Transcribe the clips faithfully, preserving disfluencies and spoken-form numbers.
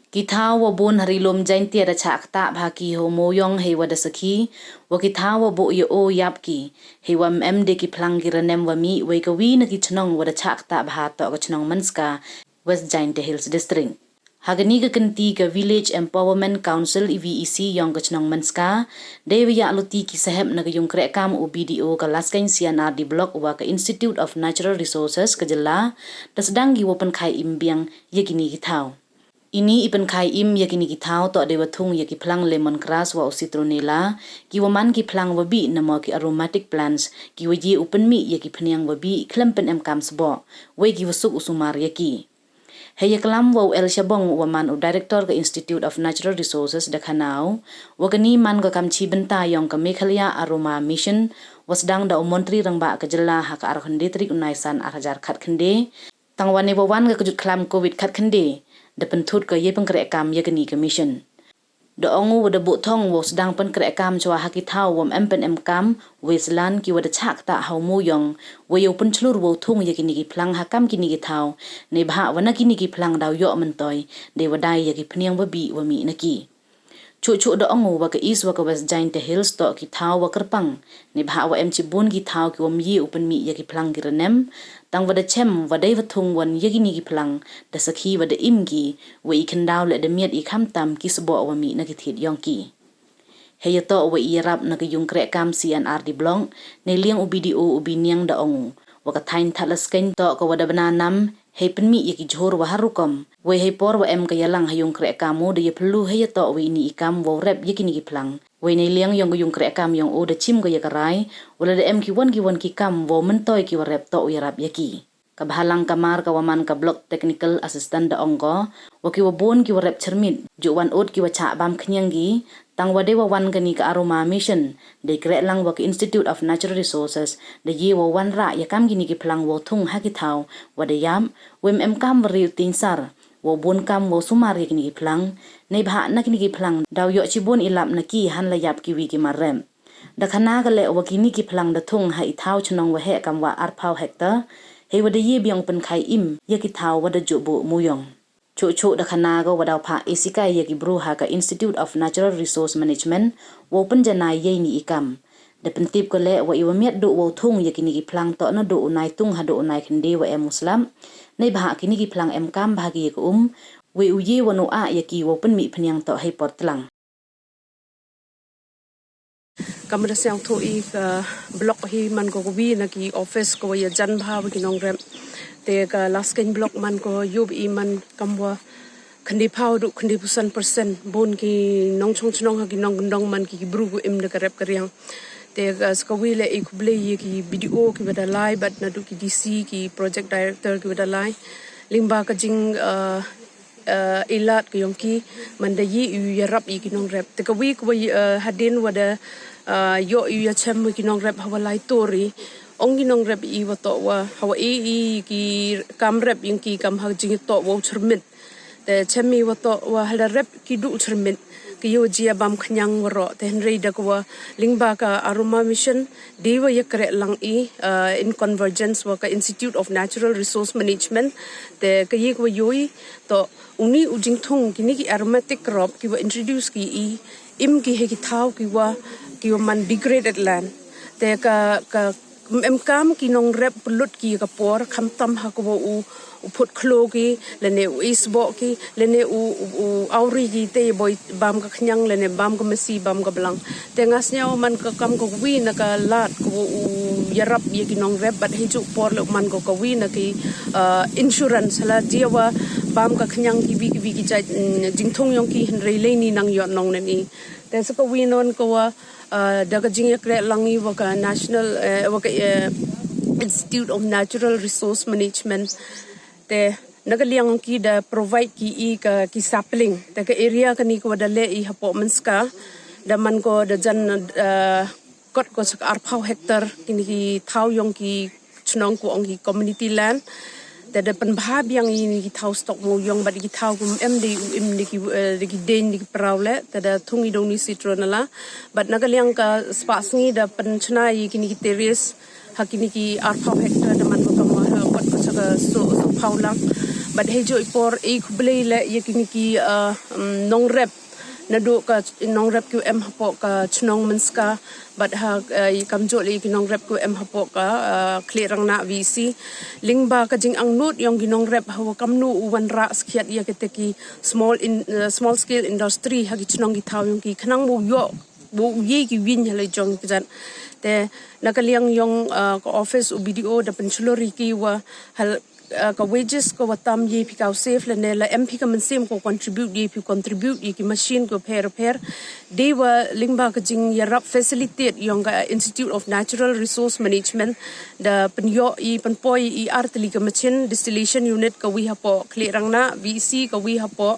Ki thaw wa bun ha ri lum Jaintia da chah ktah bha ki ha u mooyong heiwa da sakhi wa ki thaw wa buh ya o yap ki, heiwa ym em de ki phlang ki renem wa mih wei kawi na ki chnong wa da chah ktah bha toh ka chnong Mynska, West Jaintia Hills District. Ha kani ka kynti ka Village Empowerment Council, VEC, yong ka chnong Mynska, dei wa yahluti ki sahep na ka yung krehkam u BDO ka Laskeiñ C&RD Block wa ka Institute of Natural Resources ka jylla, da sdang ki wa pynkhai im biang ya kini ki thaw. Ini i pynkhai im ya kini ki thaw toh dei wa thung ya ki phlang lemon grass wa u citronella, ki wa man ki phlang wa bih namo ki aromatic plants, ki wa ye u pynmih ya ki phniang wa bih khlem pynemkam sboh, wei ki wa suk u sumar ya ki. Hei yaklam wa u L Shabong wa man u Director ka Institute of Natural Resources da khana u, wa kani man ka kam chi bynta yong ka Meghalaya Aroma Mission, wa sdang da u Montri Rangbah ka jylla ha ka arphew khyndai tarik u Naisan ar hajar khatkhynde, tang wa ne wa wan ka kjut khlam Covid khatkhynde, da pynthut ka yei pynkrehkam ya kani ka mission. Da ong u wa da buh thong wow sdang pynkrehkam chwa ha ki thaw wa ym em pynemkam, wei slan ki wa da chah ktah ha u mooyong, wei yow pynchlur wow thung ya kini ki phlang ha kam kini ki thaw, neibhah wa na kini ki phlang daw yoh myntoi, dei wa dai ya ki phniang wa bih wa mih na ki. Chuh chuh da ong u wa ka East wa ka West Jaintia Hills toh ki thaw wa kyrpang, neibhah wa em chibun ki thaw ki wa ym ye u pynmih ya ki phlang ki renem, tang wa da chem wa dei wa thung wan ya kini ki phlang, da sakhi wa da im ki, wa i khyndaw leh da miat i khamtam ki sboh wa mih na ki thied yong ki. Hei yatoh wa i yarap na ka yung krehkam C&RD Block, neiliang u BDO u Biniang da ong u, wa ka thaiñ Thadlaskeiñ toh ka wa da bna nam, hei pynmih ya ki jhur wa har rukom, wei hei por wa em ka yalang ha yung krehkam u da ya pyllu hei yatoh wa ini i kam wow rep ya kini ki phlang. Wei neiliang yong ka yung krehkam yong u da chim ka ya ka rai, wa lada em ki wan ki wan ki kam wow myntoi ki wa rep toh u yarap ya ki. Ka Bhalang Kamar ka wa man ka Block Technical Assistant da ong ko, wa ki wa bun ki wa rep chyrmit, ju wan ut ki wa chah bam khñiang ki, tang wa dei wa wan kani ka Aroma Mission, dei kreh lang wa ka Institute of Natural Resources, da ye wa wanrah ya kam kini ki phlang wow thung ha ki thaw, wa da yap, wei ym em kam wa riu tingsar, wow bun kam wow sumar ya kini ki phlang, neibhah na kini ki phlang, daw yoh chibun i lap na ki hanla yap kiwi ki mar rep. Da khana ka leh wa kini ki phlang da thung ha i thaw chnong wa heh kam wa arphaw hektar, hei wa da ye biang pynkhai im, ya ki thaw wa da juh buh mooyong. Chuh chuh da khana ka wa daw phah esikai ya ki bru ha ka Institute of Natural Resource Management, wow pynjanai ya ini i kam. Da pyntip ka leh wa i wa miat duh wow thung ya kini ki phlang toh naduh u Naitung haduh u Naikhynde wa em u slap, neibhah kini ki phlang em kam bha ki ya ka um, wei u ye wa nu ah ya ki wow pynmih phniang toh hei por tlang. Kam da sngewthuh i ka block hi man ko kawi na ki office ko wa ya jan bha wa ki nongrep. Te ka Laskeiñ block man ko yub i man kam wa khyndiphaw duh khyndiphew san percent bun ki nongchong chnong ha ki nongkyndong man ki ki bru ko im da ka rep ka riang. Te ka sa kawi leh i khublei ya ki BDO ki wa da lai bad naduh ki DC ki project director ki wa da lai. Lyngba ka jing, uh, uh, i lad ka yong ki, man da ye u yarap ya ki nongrep. Te kawi kawi, uh, hadien wa da, uh, yoh u ya chem wa ki nongrep ha wa lai tur i. Ong ki nongrep i wa toh wa, ha wa i i ki kam rep yong ki kam ha jingtoh wow chyrmit. Te chem i wa toh wa ha la rep ki duh chyrmit. Ki yoh jia bam khñiang waroh. Te hynrei da ka wa lyngba ka Aroma Mission, dei wa ya kreh lang i, uh, in convergence wa ka Institute of Natural Resource Management. Te ka ye ka wa yoh i, toh uni u jingthung kini ki aromatic crop ki wa introduce ki i, im ki hei ki thaw ki wa, ki wa man degraded land. Te ka, ka, em kam ki nongrep pynlut ki ka por, khamtam ha ka wa u, u phut khlo ki, lane u isboh ki, lane u, u, u awri ki te boi bam ka khñiang, lane bam ka masi, bam ka blang. Te nga sngew man ka kam kawi na ka lad ka wa u yarap ya ki nongrep, bad hei juh por leh man ka kawi na ki, uh, insurance, ha la jia wa bam ka khñiang kiwi kiwi ki jait, mm, jingthung yong ki hynrei lei ni nang yoh nong nan i. Te sa kawi non ka wa, uh, da ka jingyakreh lang i wa ka National, eh, wa ka, eh, Institute of Natural Resource Management. Te na ka liang ki da provide ki i ka ki sapling. Te ka area kani ka wa da leh i hapoh Mynska. Da man ko da jan, uh, kot ko sa ka arphaw hektar kini ki thaw yong ki chnong ko ong ki community land. Te da pynbha biang i ni ki thaw stok mooyong bad ki thaw kum em de u im de ki, eh, de ki deng de ki praw leh. Te da thung i dong ni citronella. Bad na ka liang ka spah sngi da pynchna i kini ki terrace ha kini ki arphaw hektar da man ko kam wa ha kot ko sa ka so, so phaw lang. Bad hei juh i por i khublei leh ïa kine ki, uh, um, nongrep naduh ka nongrep ki em hapoh ka chnong Mynska bad ha, uh, i kamjuh leh ïa ki nongrep ki em hapoh ka, uh, Khliehrangnah V E C. Lyngba ka jingangnud ïong ki nongrep hawa kamnu u wanrah skhiat ïa kite ki small in, uh, small scale industry ha ki chnong ki thaw ïong ki khnang ba u ïoh ba u ïoh ki win ha la jong ki jat. Te na ka liang ïong, uh, ka office u B D O da pynshlur ïa ki wa hal, uh, ka wages ka wa tam ïa phi ka u save lane la em phi ka mynsiem ka u contribute ïa phi u contribute ïa ki machine ka u pher pher. Dei wa lyngba ka jingïarap facilitate ïong ka Institute of Natural Resource Management da pynïoh i pynpoi i artylli ka machine distillation unit ka wi hapoh Khliehrangnah V E C ka wi hapoh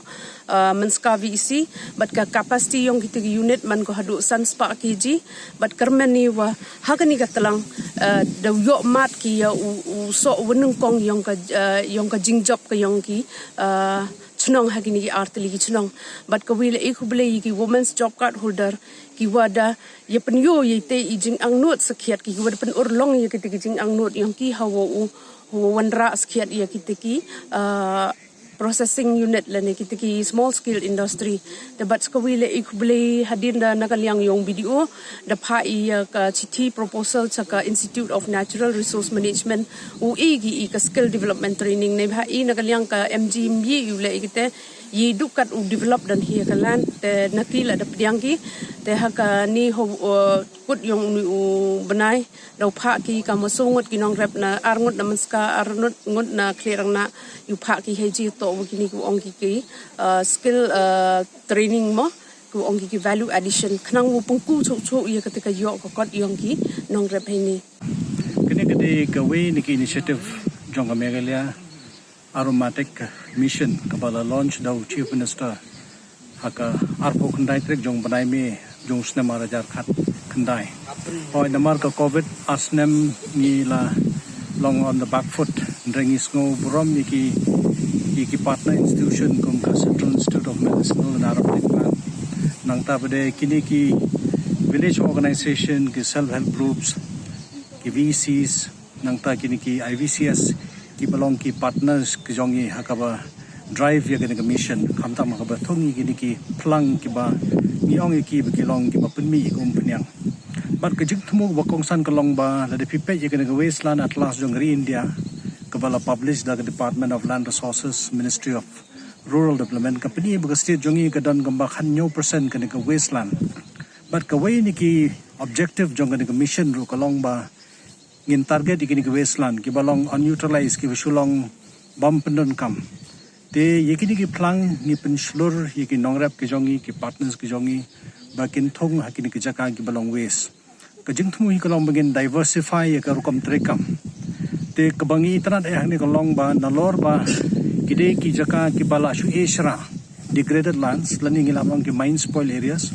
uh, Mynska V E C, bad ka capacity ïong kite ki unit man ko haduh san spah K G, bad kyrmen ni wa ha kane ka tlang, uh, da u ïoh mad ki ïa u, u soh u nyngkong ïong ka, uh, ïong ka jingjop ka ïong ki, uh, chnong ha kine ki artylli ki chnong. Bad ka wi leh i khublei ïa ki women's job card holder ki wa da ïa pynïoh ïa te i jingangnud skhiat ki, ki wa da pynurlong ïa kite ki jingangnud ïong ki hawa u, hawa wanrah skhiat ïa kite ki, uh, processing unit lane kite ki small scale industry. Te bad sa ka wi leh i khublei hadien da na ka liang ïong B D O da phah i, uh, ka chithi proposal sa ka Institute of Natural Resource Management u i ki i ka skill development training ne bha i na ka liang ka M G M B u leh i kite i dukat u develop dan hi ka land te na ki la da pdiang ki te ha ka ni ho, uh, kut ïong uni u bnai da u phah ki ka ma so ngut ki nongrep na ar ngut na Mynska ar ngut ngut na Khliehrangnah ïu phah ki hei ji to wa kini ku ong ki ki, uh, skill, uh, training mo ku ong ki ki value addition khnang u pengku chok chok ïa kata ka ïoh ka kot ïong ki nongrep hei ni. Kane ka dei ka wei ni ki initiative jong ka Meghalaya Aromatic Mission kaba la launch da u Chief Minister ha ka arphew khyndai tarik jong bnai May jong snem ar hajar khat khyndai. Hoi namar ka covid ar snem ngi la long on the back foot. Hynrei ngi sngew burom ïa ki, ïa ki partner institution kum ka Central Institute of Medicinal and Aromatic Plant. Nangta pat de kine ki village organization, ki self help groups, ki V E Cs, nangta kine ki I V C S kiba long ki partners ki jong ngi ha kaba drive ïa kane ka mission, khamtam ha kaba thung ïa kine ki phlang kiba ngi ong ïa ki ba ki long kiba pynmih ïa ka umphniang. Bad ka jingthmu kaba kongsan ka long ba lada phi peit ïa kane ka Wasteland Atlas jong ka ri India kaba la publish da ka Department of Land Resources, Ministry of Rural Development, ka pyni ba ka state jong ngi ka don kumba khathynñiew percent kane ka wasteland. Bad kawei na ki objective jong kane ka mission ruh ka long ba ngin target ïa kine ki wasteland kiba long unutilized, kiba shu long bym pyndonkam. Te ïa kine ki phlang ngi pynshlur ïa ki nongrep ki jong ngi, ki partners ki jong ngi ba kin thung ha kine ki jaka kiba long waste. Ka jingthmu hi ka long ba ngin diversify ïa ka rukom treikam. Te kaba ngi itynnad eh hangne ka long ba nalor ba ki dei ki jaka kiba la shu eh shra, degraded lands, lane ngi lah ban ong ki mine spoil areas.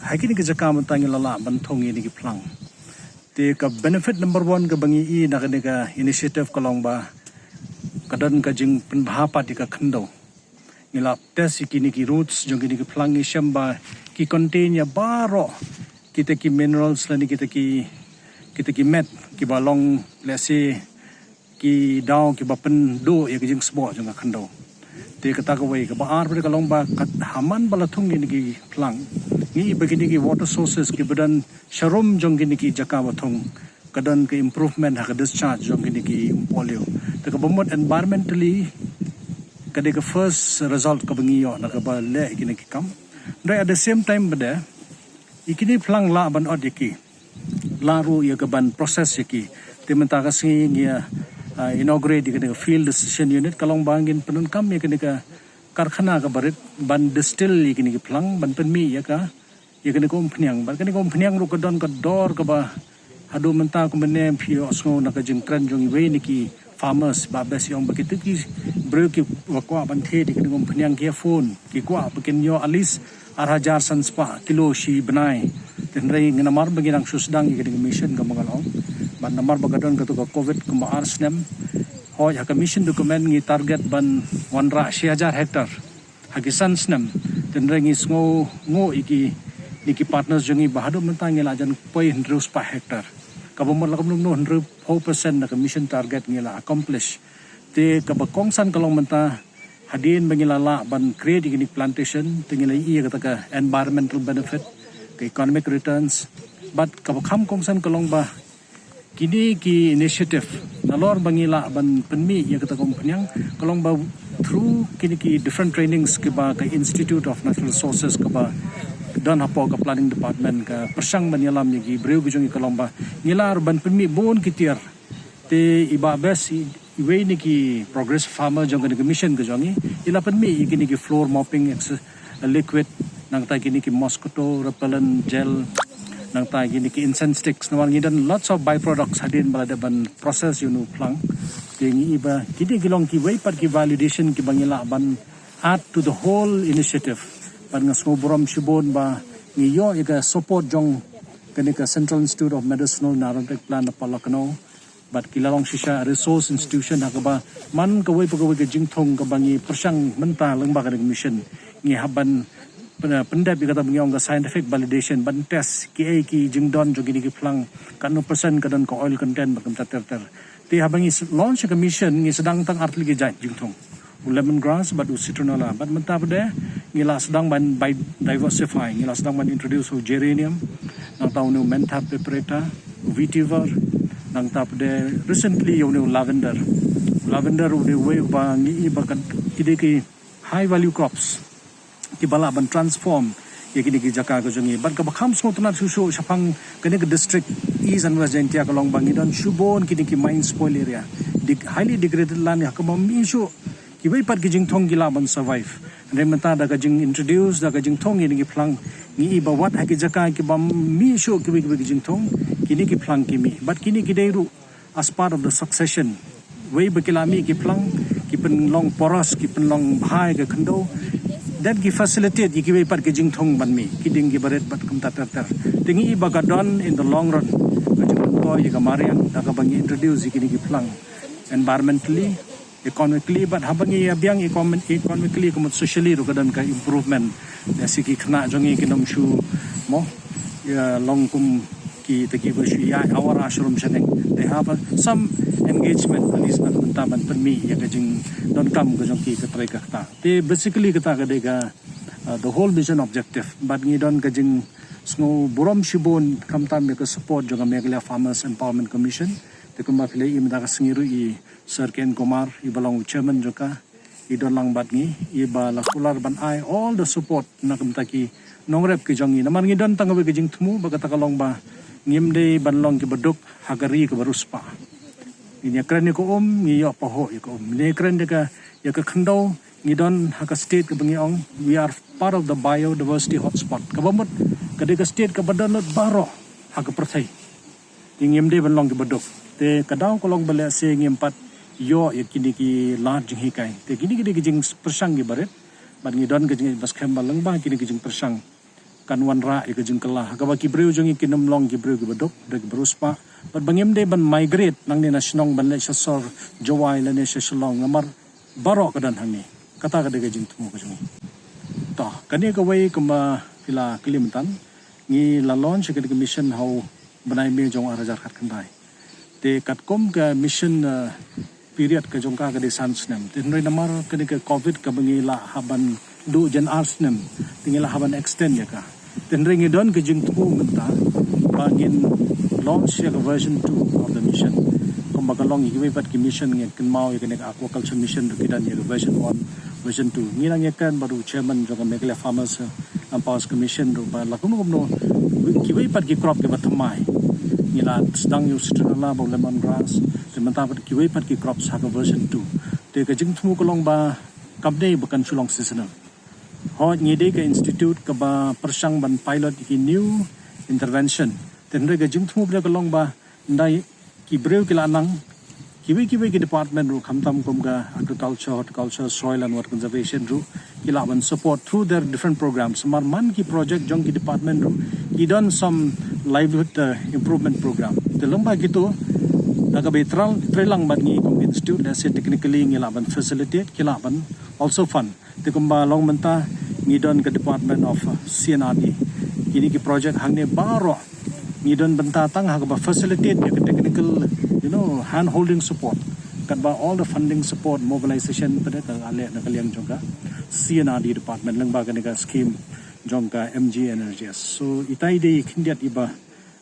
Ha kine ki jaka mynta ngi la lah ban thung ïa kine ki phlang. Te ka benefit number one kaba ngi i na kane ka initiative ka long ba ka don ka jingpynbha pat ïa ka khyndew. Ngi la test ïa kine ki roots jong kine ki phlang, ngi shem ba ki contain ïa baroh kita ki minerals lane kita ki, kita ki met kiba long, let's say, ki daw kiba pynduh ïa ka jingsboh jong ka khyndew. Te kata kawei, kaba ar pat ka long ba kat ha man ba la thung ïa kine ki phlang, ngi i ba kine ki water sources kiba don sharum jong kine ki jaka ba thung ka don ka improvement ha ka discharge jong kine ki umpohliew. Te kaba mut environmentally ka dei ka first result kaba ngi ïoh na kaba leh kine ki kam. Hynrei at the same time pat de ïa kine phlang lah ban ot ïa ki, lah ruh ïa ka ban process ïa ki. Te mynta ka sngi ngi, ah, inaugurate ïa kane ka field distillation unit, ka long ba ngin pyndonkam ïa kane ka karkhana kaba rit ban distill ïa kine ki phlang ban pynmih ïa ka, ïa kane ka umphniang. Bad kane ka umphniang ruh ka don ka dor kaba haduh mynta kumne phi ïohsngew na ka jingkren jong iwei na ki farmers ba best ïong ba kita ki briew kiba kwah ban thied ïa kane ka umphniang ki ïa phone, ki kwah ba kin ïoh at least ar hajar san spah kilo shi bnai. Te hynrei ngi namar ba ngi dang shu sdang ïa kane ka mission kaba nga la ong, bad namar ba ka don kato ka covid kumba ar snem, hoi ha ka mission document ngi target ban wanrah shi hajar hectare ha ki san snem. Te hynrei ngi sngewnguh ïa kine ki partners jong ngi ba haduh mynta ngi la jan poi hynriew spah hectare, kaba mut la kumno kumno hynriewphew percent na ka mission target ngi la accomplish. Te kaba kongsan ka long mynta, hadien ba ngi la lah ban create ïa kine ki plantation, te ngi la ïoh ïa kata ka environmental benefit, ka economic returns, bad kaba kham kongsan ka long ba kine ki initiative, nalor ba ngi lah ban pynmih ïa kata ka umphniang, ka long ba through kine ki different trainings kiba ka Institute of Natural Resources kaba don hapoh ka planning department ka pyrshang ban ïalam ïa ki briew ki jong ngi, ka long ba ngi lah ban pynmih bun ki tiar. Te i Bah Best, i, iwei na ki progressive farmer jong kane ka mission ka jong ngi, i la pynmih ïa kine ki floor mopping ex-, liquid, nangta kine ki mosquito repellent gel, nangta kine ki incense sticks. Namar ngi don lots of byproducts hadien ba la dep ban process ïa une u phlang. Te ngi i ba kine ki long kiwei pat ki validation kiba ngi lah ban add to the whole initiative. Bad nga sngewburom shibun ba ngi ïoh ïa ka support jong kane ka Central Institute of Medicinal and Aromatic Plant hapoh Lucknow, bad ki la long shisha resource institution ha kaba man kawei pa kawei ka jingthung kaba ngi pyrshang mynta lyngba kane ka mission, ngi hap ban pyn-, pyndep ïa kata ba ngi ong ka scientific validation, ban test kiei ki jingdon jong kine ki phlang, katno percent ka don ka oil content bad kumta ter ter. Te haba ngi s-, launch ïa ka mission, ngi sdang tang artylli ki jait jingthung, u lemon grass bad u citronella. Bad mynta pat de ngi la sdang ban, by diversify, ngi la sdang ban introduce u geranium, nangta une u mentha piperata, u vetiver, nangta pat de recently une u lavender. U lavender une uwei uba ngi i ba ka, ki dei ki high value crops kiba lah ban transform ïa kine ki jaka ka jong ngi. Bad kaba kham sngewtynnat shuh shuh shaphang kane ka district East and West Jaintia ka long ba ngi don shibun kine ki mine spoil area, de-, highly degraded land, ïa kaba mih shuh kiwei pat ki jingthung ki lah ban survive. Hynrei mynta da ka jing introduce, da ka jingthung ïa kine ki phlang, ngi i ba wat ha ki jaka kiba mih shuh kiwei kiwei ki jingthung, kine ki phlang ki mih. Bad kine ki dei ruh as part of the succession. Wei ba ki la mih ki phlang, ki pynlong porous, ki pynlong bha ïa ka khyndew, then ki facilitate ïa kiwei pat ki jingthung ban mih, ki dieng kiba rit bad kumta ter ter. Te ngi i ba ka don in the long run ka jingmyntoi ïa ka mariang da kaba ngi introduce ïa kine ki phlang, environmentally, economically, bad haba ngi ïa biang economi-, economically, ka mut socially ruh ka don ka improvement. Lehse ki khynnah jong ngi kin ym shu, mo, ïa long kum kita kiba shu ïaid awara sharum shaneng. They have a, some engagement at least na ka bynta ban pynmih ïa ka jingdonkam ka jong ki ka trei ka kata. Te basically kata ka dei ka, uh, the whole mission objective. Bad ngi don ka jingsngewburom shibun khamtam ïa ka support jong ka Meghalaya Farmers Empowerment Commission. Te kumba phi la ïohi mynta ka sngi ruh i Sir K N Kumar, iba long u chairman jong ka, i don lang bad ngi, iba la kular ban ai all the support na ka bynta ki nongrep ki jong ngi. Namar ngi don tang kawei ka jingthmu, ba kata ka long ba ngim dei ban long kiba duk ha ka ri kaba riewspah. Ngin ïa kren ïa ka um, ngi ïoh pahuh ïa ka um. Ngin ïa kren ïa ka, ïa ka khyndew, ngi don ha ka state kaba ngi ong, we are part of the biodiversity hotspot. Kaba mut ka dei ka state kaba dohnud baroh ha ka pyrthei. Te ngim dei ban long kiba duk. Te ka daw ka long ba lehse ngim pat ïoh ïa kine ki lad jinghikai. Te kine ki dei ki jingpyrshang kiba rit. Bad ngi don ka jingïaid bad skhem ba lyngba kine ki jingpyrshang kan wanrah ïa ka jingkylla, ha kaba ki briew jong ngi kin ym long ki briew kiba duk, da kiba riewspah. Bad ba ngim dei ban migrate nangne na shnong ban leit sha sor Jowai lane sha Shillong, namar baroh ka don hangne. Kata ka dei ka jingthmu ka jong ngi. To, kane kawei kumba phi la kylli mynta, ngi la launch ïa kane ka mission ha u bnai May jong ar hajar khatkhyndai. Te katkum ka mission, uh, period ka jong ka ka dei san snem. Te hynrei namar kane ka covid kaba ngi la hap ban duh jan ar snem, te ngi la hap ban extend ïa ka. Te hynrei ngi don ka jingthmu mynta ba ngin launch ïa ka version two of the mission. Kumba ka long ïa kiwei pat ki mission, ngi kynmaw ïa kane ka aquaculture mission ruh ki don ïa ka version one, version two. Ngi nang ïa kren bad u chairman jong ka Meghalaya Farmers, uh, Empowerment Commission ruh ba la kumno kumno kiwei pat ki crop kiba thymmai. Ngi la sdang ïa u citronella bad u lemon grass, te mynta pat kiwei pat ki crops ha ka version two. Te ka jingthmu ka long ba kam dei ba kan shu long seasonal. Hooid, ngi dei ka institute kaba pyrshang ban pilot ïa ki new intervention. Te hynrei ka jingthmu pat ka long ba ynda ki briew ki la nang, kiwei kiwei ki department ruh khamtam kum ka agriculture, horticulture, soil and water conservation ruh ki lah ban support through their different programs. Namar man ki project jong ki department ruh ki don some livelihood, uh, improvement program. Te lyngba kito, da kaba trei, trei lang bad ngi kum institute, lehse technically ngi lah ban facilitate, ki lah ban also fund. Te kumba long mynta ngi don ka Department of, uh, C and R D. Kine ki project hangne baroh ngi don bynta tang ha kaba facilitate ïa ka technical, you know, hand holding support. Katba all the funding support mobilization pat ka la leh na ka liang jong ka C and R D department lyngba kane ka scheme jong ka M G N R E G S. So ita i dei i khyndiat iba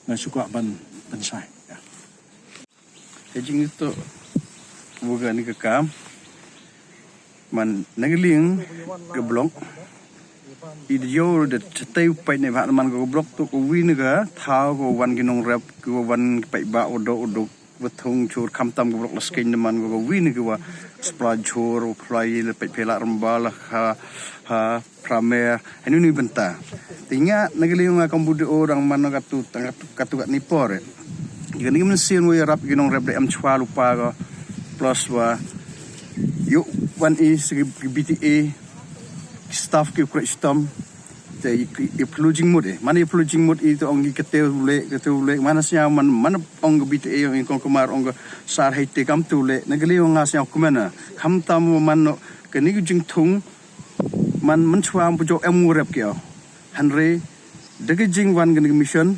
nga shu kwah ban pynshai. Yeah. Ka jingthoh wa kane ka kam, man na ka liang ka block, i dei yow da chatai u paip ne bha, man ka block to ka wi na ka thaw ka wan ki nongrep, ka wan ki paidbah u duk u duk, wa thung chur, khamtam ka block la skeiñ na man ka wi na ka wa supply chur, u phlai la paip phe la ramba la ha ha Pramer, hynne hynne bynta. Te nga na ka liang nga kam B D O dang man ka tu, tang ka tu, ka tu kat ni por. Ka ni mynsiem wa ïarap ki nongrep da em chwa lypa ka, plus wa ïoh wan i sa ki B T A, staff ki khreh shitom. Te i, i, i pynlong jingmut i. Mana i pynlong jingmut i, te ong i kate u leh, kate u leh. Mana sñiaw man, mana ong ka B T A, ong i kong Kumar, ong ka Sar Haiti kam tu leh. Na ka liang nga sñiaw kumne. Khamtam wa man no, kani ka jingthung, man, man chwa ym pu jooh em u rep ki o. Hynrei da ka jingwan kani ka mission,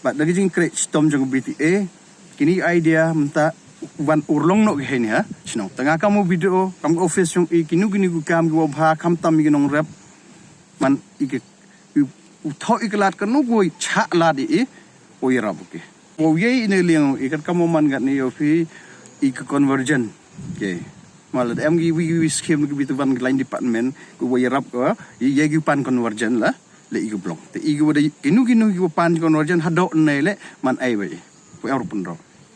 bad da ka jingkhreh shitom jong ka B T A, kini idea mynta wan urlong noh ki heini ha shnong. Te nga kam u B D O, kam ka office jong i, kino kino ki kam ki wa bha, khamtam ki nongrep, man i ki, i, u thoh i ka lad kano ko i chah lad i, i, u ïarap u ki. Wa u yei i na liang i kat kam u man kat ni u phi i ka convergent. Okay. Mal da em ki wi wi scheme ki bit wan line department, ku wa ïarap ka, i yei ki pan convergent la, le i ka block. Te i ki wa da, kino kino ki wa pan convergent hadooh ne le, man ai wei. Ku em ruh pynrok.